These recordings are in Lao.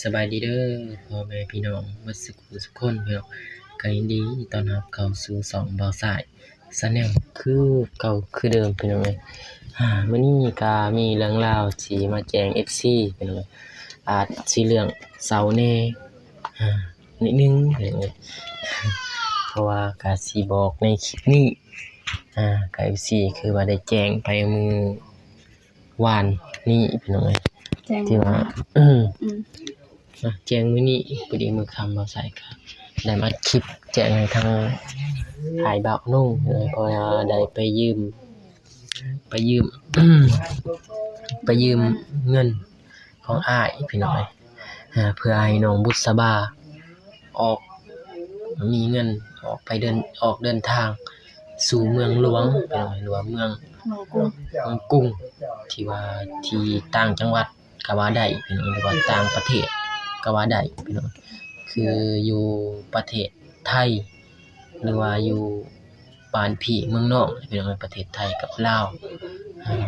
ສະບາຍດີເດີພໍ່ແມ່ພີ່ນ້ອງເບິດສຸຂູສຸຄົນພີ່ນ້ອງ, ກໍຍິນດີຕ້ອນຮັບເຂົ້າສູ່ຊ່ອງບ່າວຊາຍ Channel ຄືເກົ່າຄືເດີມພີ່ນ້ອງເອີຍ. ອາ ມື້ນີ້ກໍມີເລື່ອງລາວຊິມາແຈ້ງເອັຟຊີພີ່ນ້ອງເອີຍ, ອາດຊິເລື່ອງເສົ້າແດ່ ອາ ນິດໜຶ່ງພີ່ນ້ອງເອີຍ ເພາະວ່າກໍຊິບອກໃນຄລິບນີ້ ອາ ກໍເອັຟຊີຄືວ່າໄດ້ແຈ້ງໄປມື້ ວານນີ້ພີ່ນ້ອງເອີຍ ແຈ້ງ ທີ່ວ່າ ອືມ ອືມ ນະ ແຈ້ງມື້ນີ້ ພໍດີມື້ຄ່ຳບ່າວຊາຍກໍໄດ້ມາອັດຄລິບແຈ້ງໃຫ້ທາງອ້າຍບ່າວນຸ່ງເອີຍ ເພາະວ່າໄດ້ໄປຢືມ ໄປຢືມ ໄປຢືມເງິນຂອງອ້າຍພີ່ນ້ອງເອີຍ ເພື່ອໃຫ້ນ້ອງບຸດສະບາ ອອກ ມີເງິນອອກໄປເດີນ ອອກເດີນທາງສູ່ເມືອງຫຼວງ ເອີ ຫຼືວ່າເມືອງ ເມືອງກຸງ ເມືອງກຸງ ທີ່ວ່າທີ່ຕ່າງຈັງຫວັດກໍວ່າໄດ້ພີ່ນ້ອງ ຫຼືວ່າຕ່າງປະເທດກໍວ່າໄດ້ພີ່ນ້ອງ ຄືຢູ່ປະເທດໄທ ຫຼືວ່າຢູ່ບ້ານພີ່ເມືອງນ້ອງພີ່ນ້ອງ ປະເທດໄທກັບລາວ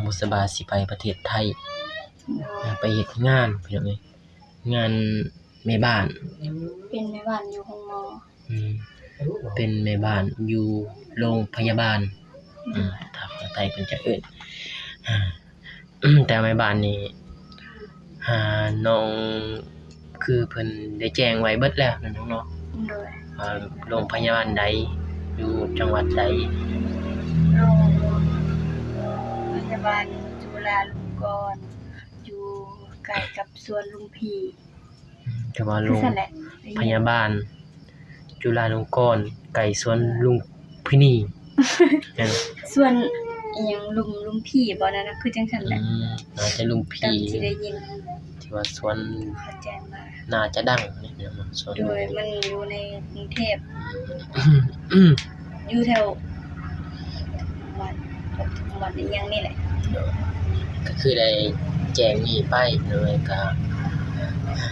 ບຸດສະບາຊິໄປປະເທດໄທ ໄປເຮັດງານພີ່ນ້ອງເອີຍ ງານ ແມ່ບ້ານ ເປັນແມ່ບ້ານຢູ່ໂຮງໝໍ ອືມ ເປັນແມ່ບ້ານຢູ່ໂລງພະຍາບານ ອືມ ອືມ ຖ້າພາສາໄທເພິ່ນຈະເອີ້ນ ອາ ແຕ່ແມ່ບ້ານນີ້ ອາ ນ້ອງ ຄືເພິ່ນໄດ້ແຈ້ງໄວ້ເບິດແລ້ວເນາະ ໂດຍ ວ່າໂລງພະຍາບານໃດ ຢູ່ຈັງຫວັດໃດ ໂລງພະຍາບານຈຸລາລົງກອນ ຢູ່ໃກ້ກັບສວນລຸມພີ ອືມ ແຕ່ວ່າໂລງພະຍາບານຈຸລາລົງກອນ ໃກ້ສວນລຸມພິນີ ແມ່ນ ສວນອີ່ຫຍັງ ລຸມ ລຸມພີບໍ່ ນັ້ນນະ ຄືຈັ່ງຊັ້ນແຫຼະ ອືມ ໜ້າຈະລຸມພີ ຕາມທີ່ໄດ້ຍິນ ທີ່ວ່າສວນ ເຂົາແຈ້ງມາ ໜ້າຈະດັງ ສວນ ໂດຍ ມັນຢູ່ໃນກຸງເທບ ຢູ່ແຖວ ວັດ ວັດອີ່ຫຍັງນີ້ແຫຼະ ໂດຍ ກໍຄືໄດ້ແຈ້ງນີ້ໄປ ໂດຍ ກໍ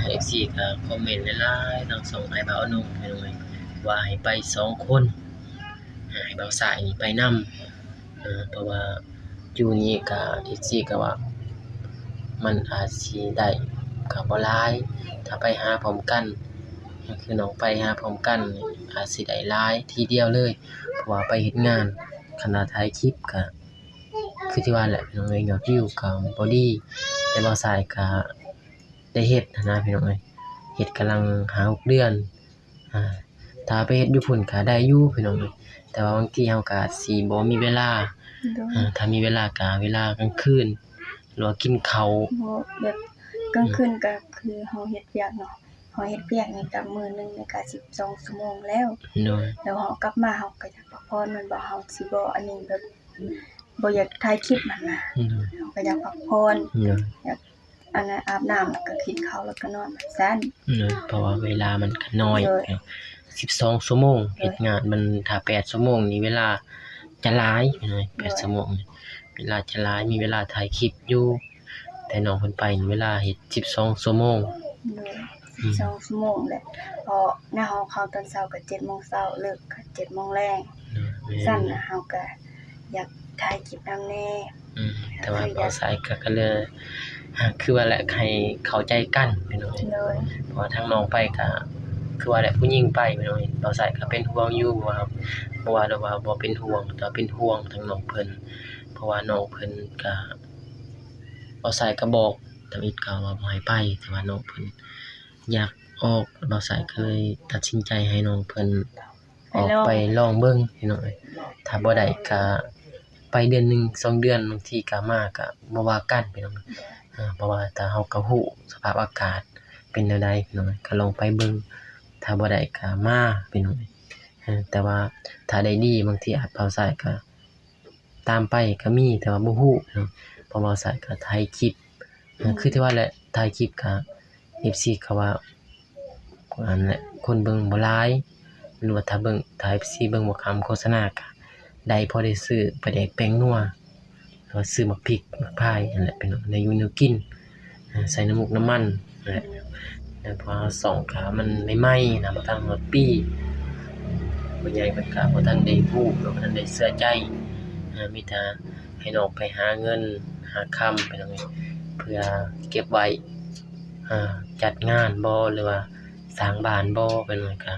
ເອັຟຊີ ກໍຄອມເມັນຫຼາຍໆ ທາງຊ່ອງອ້າຍບ່າວອະນຸ ໂດຍ ວ່າໃຫ້ໄປສອງຄົນ ໃຫ້ບ່າວຊາຍນີ້ໄປນຳ ເພາະວ່າຢູ່ນີ້ກໍ ເອັຟຊີ ກໍວ່າ ມັນອາດຊິໄດ້ກໍບໍ່ຫຼາຍ ຖ້າໄປຫາພ້ອມກັນ ກໍຄືນ້ອງໄປຫາພ້ອມກັນ ອາດຊິໄດ້ຫຼາຍທີດຽວເລີຍ ເພາະວ່າໄປເຮັດງານ ຄັນວ່າຖ່າຍຄລິບກໍ ຄືທີ່ວ່າແຫຼະ ພີ່ນ້ອງເອີຍ ຍອດວິວກໍບໍ່ດີ ແຕ່ບ່າວຊາຍກໍໄດ້ເຮັດຫັ້ນນະ ພີ່ນ້ອງເອີຍ ເຮັດກຳລັງຫ້າຫົກເດືອນ ອາ ຖ້າໄປເຮັດຢູ່ພຸ້ນກໍໄດ້ຢູ່ ພີ່ນ້ອງເອີຍ ແຕ່ວ່າບາງທີເຮົາກໍອາດຊິບໍ່ມີເວລາ ໂດຍ ອາ ຖ້າມີເວລາກໍເວລາກາງຄືນ ຫຼືວ່າກິນເຂົ້າ ບໍ່ ແບບກາງຄືນກໍຄືເຮົາເຮັດວຽກເນາະ ເຮົາເຮັດວຽກນີ້ກໍມື້ໜຶ່ງນີ້ກໍສິບສອງຊົ່ວໂມງແລ້ວ ໂດຍ ແລ້ວເຮົາກັບມາເຮົາກໍຢາກພັກຜ່ອນແມ່ນບໍ່ ເຮົາຊິບໍ່ອັນນີ້ແບບ ບໍ່ຢາກຖ່າຍຄລິບຫັ້ນນະ ໂດຍ ເຮົາກໍຢາກພັກຜ່ອນ ໂດຍ ຢາກ ອັນນັ້ນ ອາບນ້ຳ ແລ້ວກໍກິນເຂົ້າ ແລ້ວກໍນອນ ແບບຊັ້ນ ໂດຍ ເພາະວ່າເວລາມັນກໍໜ້ອຍ ໂດຍ ເນາະ ສິບສອງຊົ່ວໂມງ ໂດຍ ເຮັດງານມັນຖ້າແປດຊົ່ວໂມງນີ້ ເວລາຈະຫຼາຍ ແປດ ໂດຍ ຊົ່ວໂມງນີ້ ເວລາຈະຫຼາຍ ມີເວລາຖ່າຍຄລິບຢູ່ ແຕ່ນ້ອງເພິ່ນໄປນີ້ ເວລາເຮັດສິບສອງຊົ່ວໂມງ ໂດຍ ອືມ ສິບສອງຊົ່ວໂມງແຫຼະ ເພາະແນວເຮົາເຂົ້າຕອນເຊົ້າກໍເຈັດໂມງເຊົ້າ ເລີກກໍເຈັດໂມງແລງ ໂດຍ ແມ່ນ ຊັ້ນນະ ເຮົາກໍ ຢາກຖ່າຍຄລິບນຳແດ່ ອືມ ແຕ່ວ່າບ່າວຊາຍກໍ ກໍເລີຍ ອາ ຄືວ່າແຫຼະ ໃຫ້ເຂົ້າໃຈກັນ ພີ່ນ້ອງເອີຍ ໂດຍ ເພາະວ່າທາງນ້ອງໄປກໍ ຄືວ່າແຫຼະ ຜູ້ຍິງໄປ ພີ່ນ້ອງເອີຍ ບ່າວຊາຍກໍເປັນຫ່ວງຢູ່ ເພາະວ່າ ບໍ່ວ່າແຕ່ວ່າບໍ່ເປັນຫ່ວງ ແຕ່ເປັນຫ່ວງທາງນ້ອງເພິ່ນ ເພາະວ່ານ້ອງເພິ່ນກໍ ບ່າວຊາຍກໍບອກທຳອິດກໍວ່າບໍ່ໃຫ້ໄປ ແຕ່ວ່ານ້ອງເພິ່ນຢາກອອກ ບ່າວຊາຍກໍເລີຍຕັດສິນໃຈໃຫ້ນ້ອງເພິ່ນ ອອກໄປລອງເບິ່ງພີ່ນ້ອງເອີຍ ຖ້າບໍ່ໄດ້ກະໄປເດືອນໜຶ່ງສອງເດືອນ ບາງທີກະມາກະບໍ່ວ່າກັນພີ່ນ້ອງເອີຍ ເພາະວ່າຖ້າເຮົາກະຮູ້ສະພາບອາກາດເປັນແນວໃດພີ່ນ້ອງເອີຍ ກະລອງໄປເບິ່ງ ຖ້າບໍ່ໄດ້ກະມາພີ່ນ້ອງເອີຍ ແຕ່ວ່າຖ້າໄດ້ດີ ບາງທີອາດບ່າວຊາຍກະ ຕາມໄປກໍມີ ແຕ່ວ່າບໍ່ຮູ້ເນາະ ເພາະວ່າສາຍກໍຖ່າຍຄລິບ ອືມ ຄືທີ່ວ່າແຫຼະ ຖ່າຍຄລິບກໍ ເອັຟຊີ ເຂົາວ່າ ອັນແຫຼະ ຄົນເບິ່ງບໍ່ຫຼາຍ ຫຼືວ່າຖ້າເບິ່ງ ຖ້າ ເອັຟຊີ ເບິ່ງບໍ່ຄຳໂຄສະນາກໍໄດ້ ພໍໄດ້ຊື້ປາແດກແປ້ງນົວ ຫຼືວ່າຊື້ໝາກພິກ ໝາກພາຍ ຫັ້ນແຫຼະ ເປັນແນວຢູ່ແນວກິນ. ໃສ່ນ້ຳມູກນ້ຳມັນແຫຼະ ແລ້ວເພາະວ່າຊ່ອງກະມັນໃໝ່ໆນະ ບໍ່ທັນຮອດປີ ຜູ້ໃຫຍ່ເພິ່ນກະບໍ່ທັນໄດ້ຮູ້ ບໍ່ທັນໄດ້ເຊື່ອໃຈ ມີແຕ່ໃຫ້ນ້ອງໄປຫາເງິນຫາຄຳ ເພື່ອເກັບໄວ້ ອ່າ ຈັດງານບໍ່ ຫຼືວ່າສ້າງບ້ານບໍ່ ເພິ່ນກໍ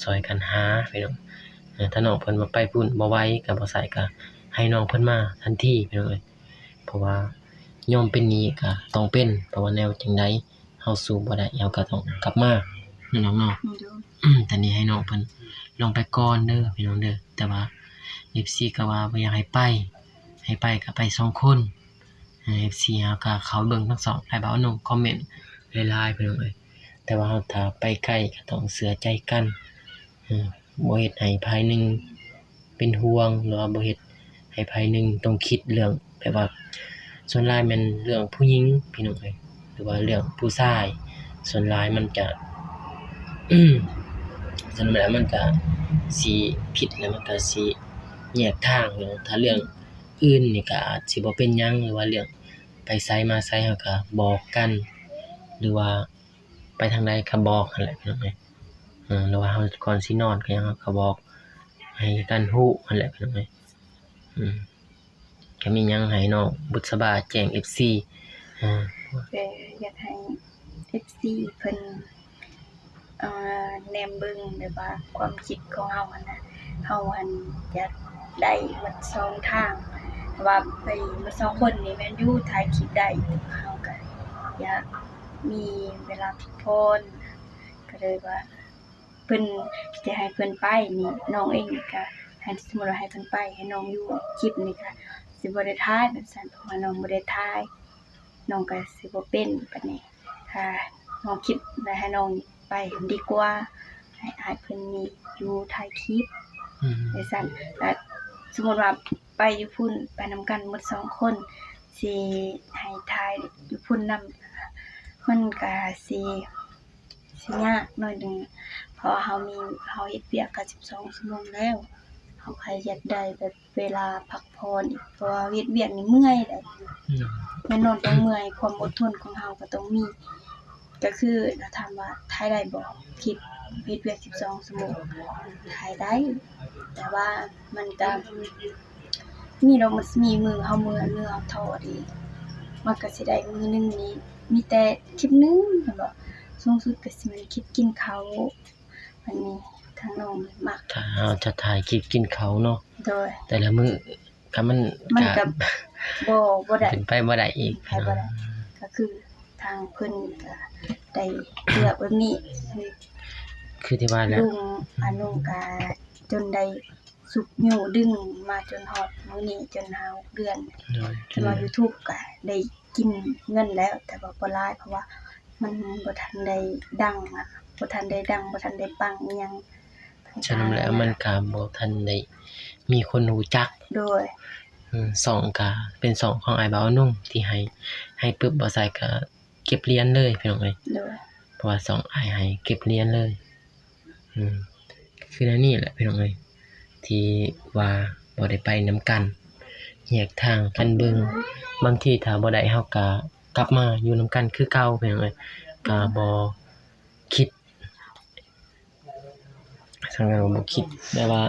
ຊ່ອຍກັນຫາພີ່ນ້ອງ. ເອີ ຖ້ານ້ອງເພິ່ນວ່າໄປພຸ້ນບໍ່ໄຫວ ກໍບໍ່ໃສ່ ກໍໃຫ້ນ້ອງເພິ່ນມາທັນທີພີ່ນ້ອງເອີຍ. ເພາະວ່າຍອມເປັນໜີ້ກໍຕ້ອງເປັນ ເພາະວ່າແນວຈັ່ງໃດເຮົາສູ້ບໍ່ໄດ້ ເຮົາກໍຕ້ອງກັບມາເນາະນ້ອງເນາະ. ຕອນນີ້ໃຫ້ນ້ອງເພິ່ນລົງໄປກ່ອນເດີພີ່ນ້ອງເດີ. ແຕ່ວ່າເອັຟຊີກໍວ່າບໍ່ຢາກໃຫ້ໄປ ໃຫ້ໄປກໍໄປສອງຄົນ. ເອີ ເອັຟຊີເຮົາກໍເຂົ້າເບິ່ງທັງສອງ ອ້າຍບ່າວໜຸ່ມຄອມເມັນຫຼາຍໆ ພີ່ນ້ອງເອີຍ. ແຕ່ວ່າເຮົາຖ້າໄປໄກກໍຕ້ອງເຊື່ອໃຈກັນ ເອີ ບໍ່ເຮັດໃຫ້ຝ່າຍໜຶ່ງເປັນຫ່ວງ ຫຼືວ່າບໍ່ເຮັດໃຫ້ຝ່າຍໜຶ່ງຕ້ອງຄິດເລື່ອງແບບວ່າ ສ່ວນຫຼາຍແມ່ນເລື່ອງຜູ້ຍິງພີ່ນ້ອງເອີຍ ຫຼືວ່າເລື່ອງຜູ້ຊາຍ. ສ່ວນຫຼາຍມັນຈະ ສ່ວນຫຼາຍມັນກະຊິຜິດ ແລ້ວມັນກະຊິແຍກທາງເນາະ. ຖ້າເລື່ອງອື່ນນີ້ກະອາດຊິບໍ່ເປັນຫຍັງ ຫຼືວ່າເລື່ອງໄປໃສມາໃສເຮົາກະບອກກັນ ຫຼືວ່າໄປທາງໃດກະບອກຫັ້ນແຫຼະພີ່ນ້ອງເອີຍ. ເອີ ຫຼືວ່າເຮົາກ່ອນຊິນອນກະຫຍັງ ເຮົາກະບອກໃຫ້ກັນຮູ້ຫັ້ນແຫຼະພີ່ນ້ອງເອີຍ. ອືມ ກໍມີຫຍັງໃຫ້ນ້ອງບຸດສະບາແຈ້ງເອັຟຊີ. ເອີ ກໍຢາກໃຫ້ເອັຟຊີເພິ່ນ ເອີ ແນມເບິ່ງແບບວ່າຄວາມຄິດຂອງເຮົາຫັ້ນນະ ເຮົາຫັ້ນຢາກໄດ້ໝົດສອງທາງ ເພາະວ່າໄປໝົດສອງຄົນນີ້ແມ່ນຢູ່ ຖ່າຍຄລິບໄດ້ ເຮົາກໍຢາກມີເວລາພັກຜ່ອນ ກໍເລີຍວ່າ ເພິ່ນ ຈະໃຫ້ເພິ່ນໄປນີ້ ນ້ອງເອງນີ້ກະ ຄັນສົມມຸດວ່າໃຫ້ເພິ່ນໄປ ໃຫ້ນ້ອງຢູ່ຄລິບນີ້ກະຊິບໍ່ໄດ້ຖ່າຍວ່າຊັ້ນ ເພາະວ່ານ້ອງບໍ່ໄດ້ຖ່າຍ ນ້ອງກະຊິບໍ່ເປັນປານນີ້. ຖ້ານ້ອງຄິດໄດ້ ໃຫ້ນ້ອງໄປດີກວ່າ ໃຫ້ອ້າຍເພິ່ນນີ້ຢູ່ຖ່າຍຄລິບ ອືມ ວ່າຊັ້ນ. ແລະ ສົມມຸດວ່າໄປຢູ່ພຸ້ນ ໄປນຳກັນໝົດສອງຄົນ ຊິໃຫ້ຖ່າຍຢູ່ພຸ້ນນຳ ມັນກະຊິ ຊິຍາກໜ້ອຍໜຶ່ງ ເພາະວ່າເຮົາມີ ເຮົາເຮັດວຽກກະສິບສອງຊົ່ວໂມງແລ້ວ ເຮົາກໍຢາກໄດ້ແບບເວລາພັກຜ່ອນອີກ ເພາະວ່າເຮັດວຽກນີ້ເມື່ອຍເດ້. ອືມ ແມ່ນນອນກໍເມື່ອຍ ຄວາມອົດທົນຂອງເຮົາກໍຕ້ອງມີ. ກໍຄືຖ້າຖາມວ່າຖ່າຍໄດ້ບໍ່ ຄລິບເຮັດວຽກສິບສອງຊົ່ວໂມງ ຖ່າຍໄດ້ ແຕ່ວ່າມັນກໍ ມີດອກ ມັນຊິມີມື້ເຮົາເມື່ອຍ ມື້ເຮົາທໍ້ເດ້ ມັນກໍຊິໄດ້ມື້ໜຶ່ງນີ້ ມີແຕ່ຄລິບໜຶ່ງ ແມ່ນບໍ່? ສູງສຸດກໍຊິແມ່ນຄລິບກິນເຂົ້າ. ອັນນີ້ທາງນ້ອງມັກ ຖ້າເຮົາຈະຖ່າຍຄລິບກິນເຂົ້າເນາະ ໂດຍ ແຕ່ລະມື້ ກໍມັນ ມັນກໍ ກໍ ບໍ່ ບໍ່ໄດ້ ເປັນໄປບໍ່ໄດ້ອີກ ເປັນໄປບໍ່ໄດ້ ພີ່ນ້ອງ. ກໍຄືທາງເພິ່ນກໍໄດ້ເລືອກແບບນີ້ ຄືທີ່ວ່າແຫຼະ ລຸງ ອາ ລຸງກໍຈົນໄດ້ ຊຸກຍູ້ດຶງມາຈົນຮອດມື້ນີ້ ຈົນຫ້າຫົກເດືອນ ໂດຍ ຈະມາຢູທູບກະໄດ້ກິນເງິນແລ້ວ ແຕ່ວ່າບໍ່ຫຼາຍ ເພາະວ່າມັນບໍ່ທັນໄດ້ດັງ ບໍ່ທັນໄດ້ດັງ ບໍ່ທັນໄດ້ປັງອີ່ຫຍັງ. ສະນັ້ນແລ້ວມັນກະບໍ່ທັນໄດ້ມີຄົນຮູ້ຈັກ ໂດຍ ອືມ ຊ່ອງກະເປັນຊ່ອງຂອງອ້າຍບ່າວໜຸ່ມທີ່ໃຫ້ ໃຫ້ປຶບ ບໍ່ໃສ່ກະເກັບລຽນເລີຍ ພີ່ນ້ອງເອີຍ ໂດຍ ເພາະວ່າຊ່ອງອ້າຍໃຫ້ເກັບລຽນເລີຍ. ອືມ ກໍຄືແນວນີ້ແຫຼະພີ່ນ້ອງເອີຍ ທີ່ວ່າບໍ່ໄດ້ໄປນຳກັນ ແຍກທາງກັນເບິ່ງ ບາງທີຖ້າບໍ່ໄດ້ເຮົາກໍກັບມາຢູ່ນຳກັນຄືເກົ່າພີ່ນ້ອງເອີຍ ກໍບໍ່ຄິດ ສັງກະບໍ່ຄິດແບບວ່າ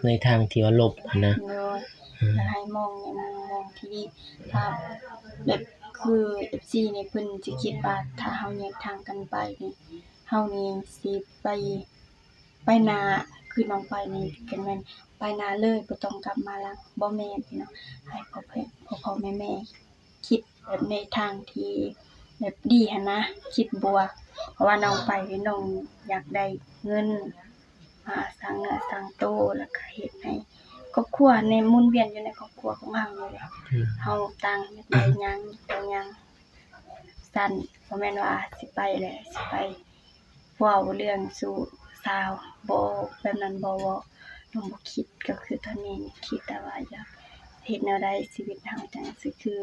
ໃນທາງທີ່ວ່າລົບຫັ້ນນະ ໂດຍ ອືມ ຢາກໃຫ້ມອງໃນມຸມມອງທີ່ດີ ຖ້າແບບຄືເອັຟຊີນີ້ເພິ່ນຊິຄິດວ່າ ຖ້າເຮົາແຍກທາງກັນໄປນີ້ ເຮົານີ້ຊິໄປ ໄປໜ້າ ຄືນ້ອງໄປນີ້ກໍແມ່ນໄປໜ້າເລີຍ ບໍ່ຕ້ອງກັບມາຫຼັງ ບໍ່ແມ່ນພີ່ນ້ອງ ໃຫ້ພໍ່ແມ່ ພໍ່ໆແມ່ໆ ຄິດແບບໃນທາງທີ່ແບບດີຫັ້ນນະ ຄິດບວກ ເພາະວ່ານ້ອງໄປນີ້ ນ້ອງຢາກໄດ້ເງິນມາສ້າງເນື້ອສ້າງໂຕ ແລ້ວກະເຮັດໃຫ້ຄອບຄົວໃນ ໝູນວຽນຢູ່ໃນຄອບຄົວຂອງເຮົານີ້ແຫຼະ ອືມ ເຮົາຕ່າງຢາກໄດ້ຫຍັງ ຢາກໄດ້ຫຍັງຊັ້ນ ບໍ່ແມ່ນວ່າຊິໄປແລ້ວຊິໄປ ເວົ້າເລື່ອງຊູ້ສາວ ບໍ່ ແບບນັ້ນບໍ່ ບໍ່ ນ້ອງບໍ່ຄິດ ກໍຄືຕອນນີ້ຄິດແຕ່ວ່າຢາກເຮັດແນວໃດຊີວິດເຮົາຈັ່ງຊິຄື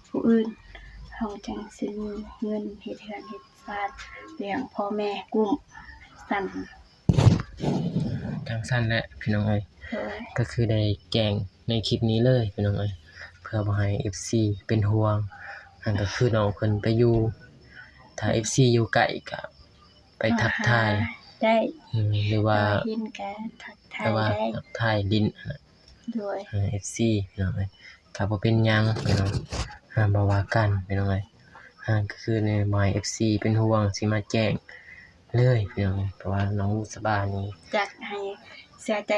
ຜູ້ອື່ນ ເຮົາຈັ່ງຊິມີເງິນເຮັດເຮືອນເຮັດຊານ ລ້ຽງພໍ່ແມ່ ກຸ້ມຊັ້ນ ຈັ່ງຊັ້ນແຫຼະພີ່ນ້ອງເອີຍ ໂດຍ ກໍຄືໄດ້ແຈ້ງໃນຄລິບນີ້ເລີຍພີ່ນ້ອງເອີຍ ເພື່ອບໍ່ໃຫ້ເອັຟຊີເປັນຫ່ວງ ຫັ້ນກໍຄືນ້ອງເພິ່ນໄປຢູ່ ຖ້າເອັຟຊີຢູ່ໃກ້ກໍ ໄປທັກທາຍ ໄດ້ ອືມ ຫຼືວ່າ ເຫັນກະທັກທາຍ ແຕ່ວ່າໄດ້ ທັກທາຍຫຼິ້ນຫັ້ນນະ ໂດຍ ເອີ ເອັຟຊີ ພີ່ນ້ອງເອີຍ ກະບໍ່ເປັນຫຍັງພີ່ນ້ອງ ເຮົາບໍ່ວ່າກັນພີ່ນ້ອງເອີຍ. ອ່າ ກໍຄືແນວບໍ່ໃຫ້ເອັຟຊີເປັນຫ່ວງ ຊິມາແຈ້ງເລີຍພີ່ນ້ອງ ເພາະວ່ານ້ອງບຸດສະບານີ້ ຢາກໃຫ້ເຊື່ອໃຈ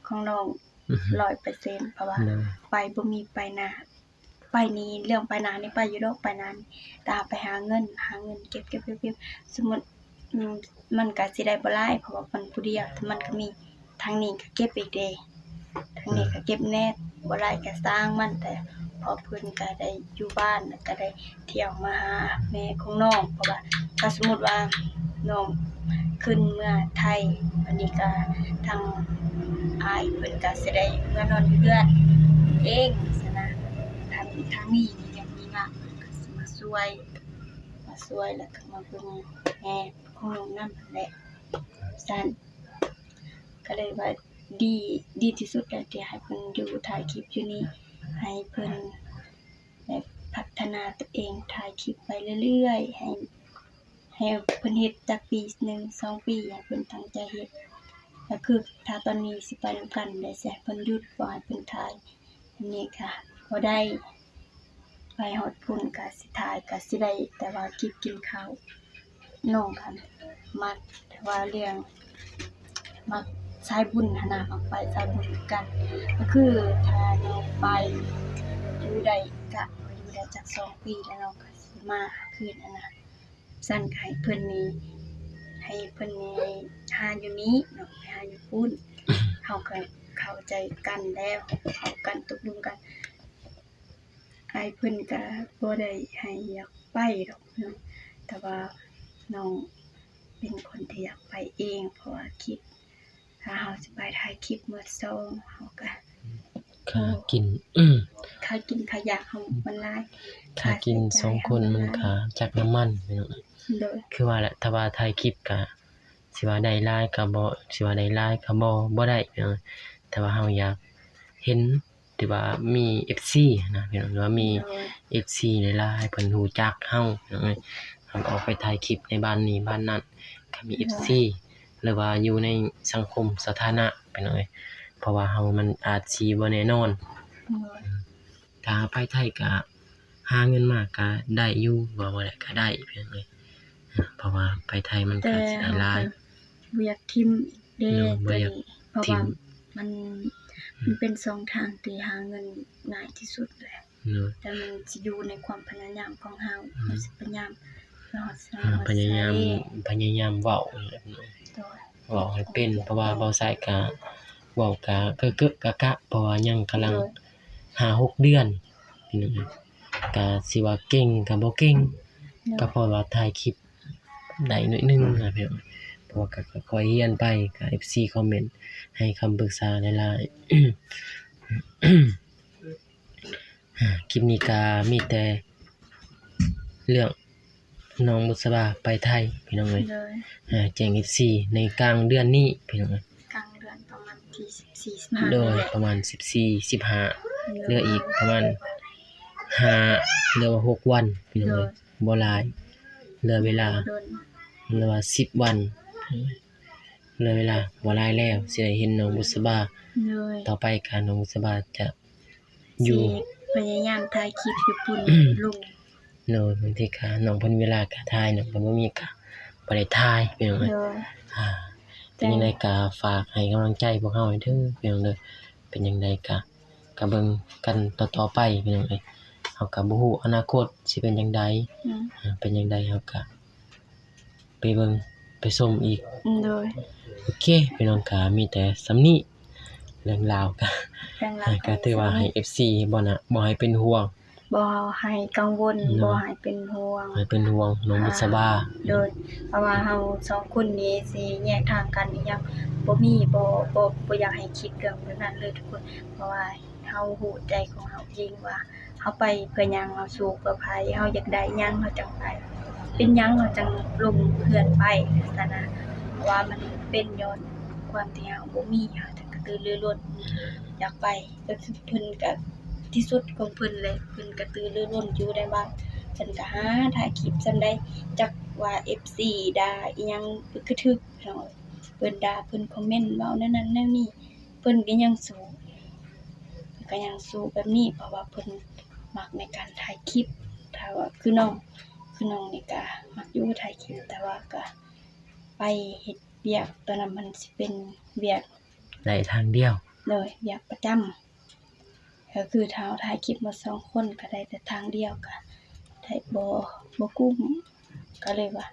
ຂອງນ້ອງ ຮ້ອຍເປີເຊັນ ເພາະວ່າ ໂດຍ ໄປບໍ່ມີໄປນາ ໄປນີ້ ເລື່ອງໄປນານີ້ໄປຢູ່ດອກ ໄປນານີ້ ແຕ່ໄປຫາເງິນ ຫາເງິນເກັບໆໆ ສົມມຸດ ອືມ ມັນກະຊິໄດ້ບໍ່ຫຼາຍ ເພາະວ່າມັນຜູ້ດຽວ ແຕ່ມັນກະມີ ທາງນີ້ກະເກັບອີກເດ້ ທາງນີ້ກະເກັບແນ່ ບໍ່ຫຼາຍກະຊ່າງມັນ ແຕ່ເພາະເພິ່ນກະໄດ້ຢູ່ບ້ານ ແລ້ວກະໄດ້ທ່ຽວມາຫາແມ່ຂອງນ້ອງ ເພາະວ່າຖ້າສົມມຸດວ່ານ້ອງຂຶ້ນເມືອໄທ ບາດນີ້ກະທາງອ້າຍເພິ່ນກະຊິໄດ້ເມືອນອນຢູ່ເຮືອນເອງຊັ້ນນະ ທາງ ທາງນີ້ຍັງມີງານ ເພິ່ນກະຊິມາຊ່ວຍ ມາຊ່ວຍ ແລ້ວກະມາເບິ່ງແມ່ຂອງນ້ອງນຳຫັ້ນແຫຼະ ຊັ້ນ ກະເລີຍວ່າດີ ດີທີ່ສຸດແລ້ວທີ່ໃຫ້ເພິ່ນຢູ່ຖ່າຍຄລິບຢູ່ນີ້ ໃຫ້ເພິ່ນໄດ້ພັດທະນາຕົວເອງ ຖ່າຍຄລິບໄປເລື້ອຍໆ ໃຫ້ ໃຫ້ເພິ່ນເຮັດຈັກປີໜຶ່ງສອງປີ ໃຫ້ເພິ່ນຕັ້ງໃຈເຮັດ ກະຄືຖ້າຕອນນີ້ຊິໄປນຳກັນ ແລ້ວຊິໃຫ້ເພິ່ນຢຸດ ບໍ່ໃຫ້ເພິ່ນຖ່າຍ ອັນນີ້ກະບໍ່ໄດ້ ໄປຮອດພຸ້ນກະຊິຖ່າຍ ກະຊິໄດ້ແຕ່ວ່າກິນ ກິນເຂົ້າ ນ້ອງກະມັກ ແຕ່ວ່າເລື່ອງ ມັກສາຍບຸນຫັ້ນນະ ມັກໄປສາຍບຸນຄືກັນ ກະຄືຖ້ານ້ອງໄປຢູ່ໄດ້ກະ ຢູ່ໄດ້ຈັກສອງປີ ແລ້ວນ້ອງກະຊິມາຄືນຫັ້ນນະ ຊັ້ນກະໃຫ້ເພິ່ນນີ້ ໃຫ້ເພິ່ນນີ້ຫາຢູ່ນີ້ເນາະ ໄປຫາຢູ່ພຸ້ນ ເຮົາກະເຂົ້າໃຈກັນແລ້ວ ເຂົ້າກັນຕົກລົງກັນ ອ້າຍເພິ່ນກະບໍ່ໄດ້ໃຫ້ຢາກໄປດອກເນາະ ແຕ່ວ່ານ້ອງເປັນຄົນທີ່ຢາກໄປເອງ ເພາະວ່າຄິດ ຖ້າເຮົາຊິໄປຖ່າຍຄລິບມື້ສອງ ເຮົາກະ ຄ່າກິນ ຄ່າກິນຄ່າຢາກເຮົາມັນຫຼາຍ ຄ່າກິນສອງຄົນມັນກະຈັກນ້ຳມັນ ໂດຍ ຄືວ່າແຫຼະ ຖ້າວ່າຖ່າຍຄລິບກະ ຊິວ່າໄດ້ຫຼາຍກະບໍ່ ຊິວ່າໄດ້ຫຼາຍກະບໍ່ ບໍ່ໄດ້ ແຕ່ວ່າເຮົາຢາກເຫັນ ທີ່ວ່າມີເອັຟຊີຫັ້ນນະ ພີ່ນ້ອງ ຫຼືວ່າມີ ໂດຍ ເອັຟຊີຫຼາຍໆ ເພິ່ນຮູ້ຈັກເຮົາ ພີ່ນ້ອງເອີຍ ເຮົາອອກໄປຖ່າຍຄລິບໃນບ້ານນີ້ບ້ານນັ້ນ ກະມີ ໂດຍ ເອັຟຊີ ຫຼືວ່າຢູ່ໃນສັງຄົມສາທາລະນະ ພີ່ນ້ອງເອີຍ ເພາະວ່າເຮົາມັນອາດຊິບໍ່ແນ່ນອນ ໂດຍ ຖ້າໄປໄທກະຫາເງິນມາກະໄດ້ຢູ່ ວ່າບໍ່ໄດ້ກະໄດ້ ພີ່ນ້ອງເອີຍ ເພາະວ່າໄປໄທມັນກະຊິໄດ້ຫຼາຍ ແຕ່ເຮົາກະບໍ່ຢາກຖິ້ມ ເດ້ ໂດຍ ບໍ່ຢາກ ໂຕນີ້ ເພາະວ່າ ຖິ້ມ ມັນ ອືມ ມັນເປັນຊ່ອງທາງທີ່ຫາເງິນງ່າຍທີ່ສຸດແຫຼະ ໂດຍ ແຕ່ມັນຊິຢູ່ໃນຄວາມພະຍາຍາມຂອງເຮົາ ອືມ ເຮົາຊິພະຍາຍາມ ເຮົາ ອ່າ ພະຍາຍາມ ພະຍາຍາມເວົ້າ ໂດຍ ເວົ້າໃຫ້ເປັນ ເພາະວ່າເວົ້າສາຍກະ ເວົ້າກະເກີະໆກະກະ ເພາະວ່າຍັງກຳລັງ ໂດຍ ຫ້າຫົກເດືອນ ພີ່ນ້ອງ ກະຊິວ່າເກັ່ງກະບໍ່ເກັ່ງ ໂດຍ ກະເພາະວ່າຖ່າຍຄລິບ ໄດ້ໜ້ອຍໜຶ່ງນະພີ່ນ້ອງ ເພາະວ່າກະຄ່ອຍໆຮຽນໄປ ກະເອັຟຊີຄອມເມັນໃຫ້ຄຳປຶກສາຫຼາຍໆ ຄລິບນີ້ກະມີແຕ່ເລື່ອງນ້ອງບຸດສະບາໄປໄທພີ່ນ້ອງເອີຍ ໂດຍ ແຈ້ງເອັຟຊີໃນກາງເດືອນນີ້ພີ່ນ້ອງເອີຍ ກາງເດືອນປະມານທີສິບສີ່ ສິບຫ້າ ໂດຍ ນີ້ແຫຼະ ປະມານສິບສີ່ ສິບຫ້າ ໂດຍ ເຫຼືອອີກປະມານຫ້າ ຫຼືວ່າຫົກວັນພີ່ນ້ອງເອີຍ ໂດຍ ບໍ່ຫຼາຍ ເຫຼືອເວລາ ໂດຍ ຫຼືວ່າສິບວັນ ເຫຼືອເວລາບໍ່ຫຼາຍແລ້ວ ຊິໄດ້ເຫັນນ້ອງບຸດສະບາ ໂດຍ ຕໍ່ໄປກະນ້ອງບຸດສະບາຈະຢູ່ ຊິພະຍາຍາມຖ່າຍຄລິບຢູ່ພຸ້ນລົງ ໂດຍ ບາງທີກະນ້ອງເພິ່ນເວລາກະຖ່າຍ ນ້ອງເພິ່ນບໍ່ມີກະບໍ່ໄດ້ຖ່າຍພີ່ນ້ອງເອີຍ ໂດຍ ອ່າ ເປັນຈັ່ງໃດກະຝາກໃຫ້ກຳລັງໃຈພວກເຮົາເດີພີ່ນ້ອງເດີ ເປັນຈັ່ງໃດກະ ກະເບິ່ງກັນຕໍ່ໆໄປພີ່ນ້ອງເອີຍ ເຮົາກະບໍ່ຮູ້ອະນາຄົດຊິເປັນຈັ່ງໃດ ອືມ ເປັນຈັ່ງໃດເຮົາກະໄປເບິ່ງໄປຊົມອີກ ໂດຍ ໂອເຄ ພີ່ນ້ອງກະມີແຕ່ສ່ຳນີ້ ເລື່ອງລາວກະ ເລື່ອງລາວກະຖືວ່າໃຫ້ເອັຟຊີບໍ່ນະ ບໍ່ໃຫ້ເປັນຫ່ວງ ບໍ່ໃຫ້ກັງວົນ ເນາະ ບໍ່ໃຫ້ເປັນຫ່ວງ ໃຫ້ເປັນຫ່ວງນ້ອງບຸດສະບາ ໂດຍ ເພາະວ່າເຮົາສອງຄົນນີ້ຊິແຍກທາງກັນອີ່ຫຍັງບໍ່ມີ ບໍ່ ບໍ່ ບໍ່ຢາກໃຫ້ຄິດເລື່ອງແບບນັ້ນເລີຍທຸກຄົນ ເພາະວ່າເຮົາຮູ້ໃຈຂອງເຮົາເອງວ່າ ເຮົາໄປເພື່ອຫຍັງ ເຮົາສູ້ເພື່ອໃຜ ເຮົາຢາກໄດ້ຫຍັງເຮົາຈັ່ງໄປ ເປັນຫຍັງເຮົາຈັ່ງລົງເຮືອນໄປຊັ້ນນະ ເພາະວ່າມັນເປັນຍ້ອນຄວາມທີ່ເຮົາບໍ່ມີ ເຮົາຈຶ່ງກະຕືລືລົ້ນຢາກໄປ ແຕ່ເພິ່ນກະທີ່ສຸດຂອງເພິ່ນແຫຼະ ເພິ່ນກະຕືລືລົ້ນຢູ່ໃນບ້ານ ເພິ່ນກະຫາຖ່າຍຄລິບສ່ຳໃດ ຈັກວ່າເອັຟຊີດ່າອີ່ຫຍັງກະຖືກ ເພິ່ນດ່າ ເພິ່ນຄອມເມັນເວົ້າແນວນັ້ນແນວນີ້ ເພິ່ນກະຍັງສູ້ ເພິ່ນກະຍັງສູ້ແບບນີ້ ເພາະວ່າເພິ່ນມັກໃນການຖ່າຍຄລິບ ຖ້າວ່າຄືນ້ອງ ຄືນ້ອງນີ້ກະມັກຢູ່ຖ່າຍຄລິບ ແຕ່ວ່າກະໄປເຮັດວຽກ ຕອນນັ້ນມັນຊິເປັນວຽກ ໄດ້ທາງດຽວ ໂດຍ ວຽກປະຈຳ ກໍຄືຖ້າເຮົາຖ່າຍຄລິບໝົດສອງຄົນກໍໄດ້ແຕ່ທາງດຽວ ກໍໄດ້ບໍ່ ບໍ່ກຸ້ມ ກໍເລີຍວ່າ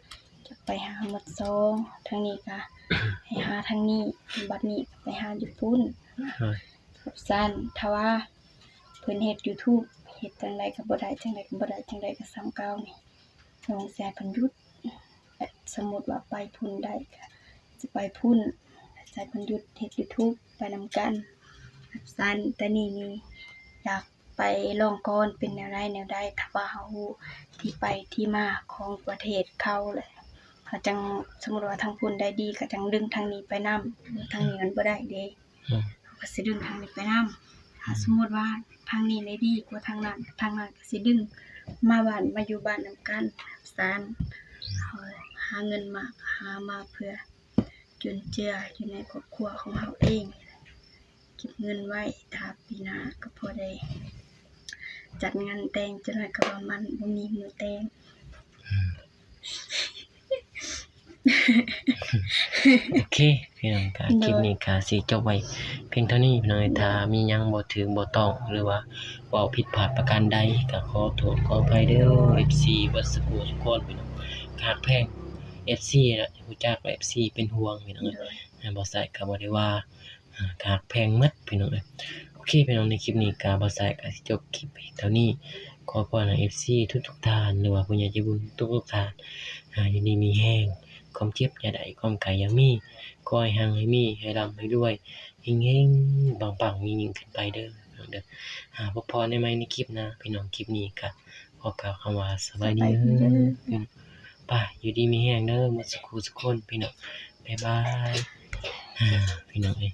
ຈະໄປຫາໝົດສອງ ທາງນີ້ກໍໃຫ້ຫາທາງນີ້ ບັດນີ້ກໍໄປຫາຢູ່ພຸ້ນ ໂດຍ ຊັ້ນ ຖ້າວ່າເພິ່ນເຮັດຢູທູບ ເຮັດຈັ່ງໃດກໍບໍ່ໄດ້ ຈັ່ງໃດກໍບໍ່ໄດ້ ຈັ່ງໃດກໍສ່ຳເກົ່ານີ້ ນ້ອງຊິໃຫ້ເພິ່ນຢຸດ ແລະ ສົມມຸດວ່າໄປພຸ້ນໄດ້ກໍຈະໄປພຸ້ນ ຈະໃຫ້ເພິ່ນຢຸດເຮັດຢູທູບໄປນຳກັນ ຊັ້ນ ແຕ່ນີ້ນີ້ຢາກໄປລອງກ່ອນ ເປັນແນວໃດແນວໃດ ຖ້າວ່າເຮົາຮູ້ທີ່ໄປທີ່ມາຂອງປະເທດເຂົາແລ້ວ ເຮົາຈັ່ງ ສົມມຸດວ່າທາງພຸ້ນໄດ້ດີ ກໍຈັ່ງດຶງທາງນີ້ໄປນຳ ທາງນີ້ມັນບໍ່ໄດ້ເດ້. ອືມ ເຮົາກໍຊິດຶງທາງນີ້ໄປນຳ ຖ້າ ອືມ ສົມມຸດວ່າທາງນີ້ໄດ້ດີກວ່າທາງນັ້ນ ທາງນັ້ນກໍຊິດຶງມາບ້ານ ມາຢູ່ບ້ານນຳກັນ ຊັ້ນ ເຮົາຫາເງິນມາ ຫາມາເພື່ອຈຸນເຈືອຢູ່ໃນຄອບຄົວຂອງເຮົາເອງ ເກັບເງິນໄວ້ ຖ້າປີໜ້າກໍພໍໄດ້ຈັດງານແຕ່ງ ຈັກໜ້ອຍກໍວ່າມັນບໍ່ມີມື້ແຕ່ງ ອືມ. ໂອເຄ ພີ່ນ້ອງ ກະ ໂດຍ ຄລິບນີ້ກະຊິຈົບໄວ້ພຽງເທົ່ານີ້ ພີ່ນ້ອງເອີຍ ຖ້າມີຫຍັງບໍ່ຖືກບໍ່ຕ້ອງ ຫຼືວ່າເວົ້າຜິດພາດປະການໃດ ກະຂໍໂທດຂໍອະໄພເດີ ເອັຟຊີ ເບິດສຸຂູສຸຄົນ ພີ່ນ້ອງ ກະຮັກແພງ ເອັຟຊີ ແຫຼະ ຮູ້ຈັກວ່າ ເອັຟຊີ ເປັນຫ່ວງ ພີ່ນ້ອງເອີຍ ໂດຍ ບໍ່ໃສ່ກະບໍ່ໄດ້ວ່າ ອ່າ ກະຮັກແພງໝົດພີ່ນ້ອງເອີຍ. ໂອເຄພີ່ນ້ອງ ໃນຄລິບນີ້ກະບ່າວສາຍກະຊິຈົບຄລິບພຽງເທົ່ານີ້. ຂໍພອນໃຫ້ເອັຟຊີທຸກໆທ່ານ ຫຼືວ່າຜູ້ໃຫຍ່ໃຈບຸນທຸກໆທ່ານ ອ່າ ຢູ່ດີມີແຮງ, ຄວາມເຈັບຢ່າໄດ້ ຄວາມໄຂ້ຢ່າມີ, ຂໍໃຫ້ຮັ່ງໃຫ້ມີ ໃຫ້ລ່ຳໃຫ້ລວຍ ເຮັງໆ ປັງໆ ຍິ່ງໆຂຶ້ນໄປເດີພີ່ນ້ອງເດີ. ອ່າ ພົບພໍໃນໃໝ່ໃນຄລິບໜ້າພີ່ນ້ອງ. ຄລິບນີ້ກະຂໍກ່າວຄຳວ່າສະບາຍດີເດີ. ໄປ ຢູ່ດີມີແຮງເດີ ໝົດສຸຂູສຸຄົນພີ່ນ້ອງ ບາຍບາຍ ພີ່ນ້ອງເອີຍ.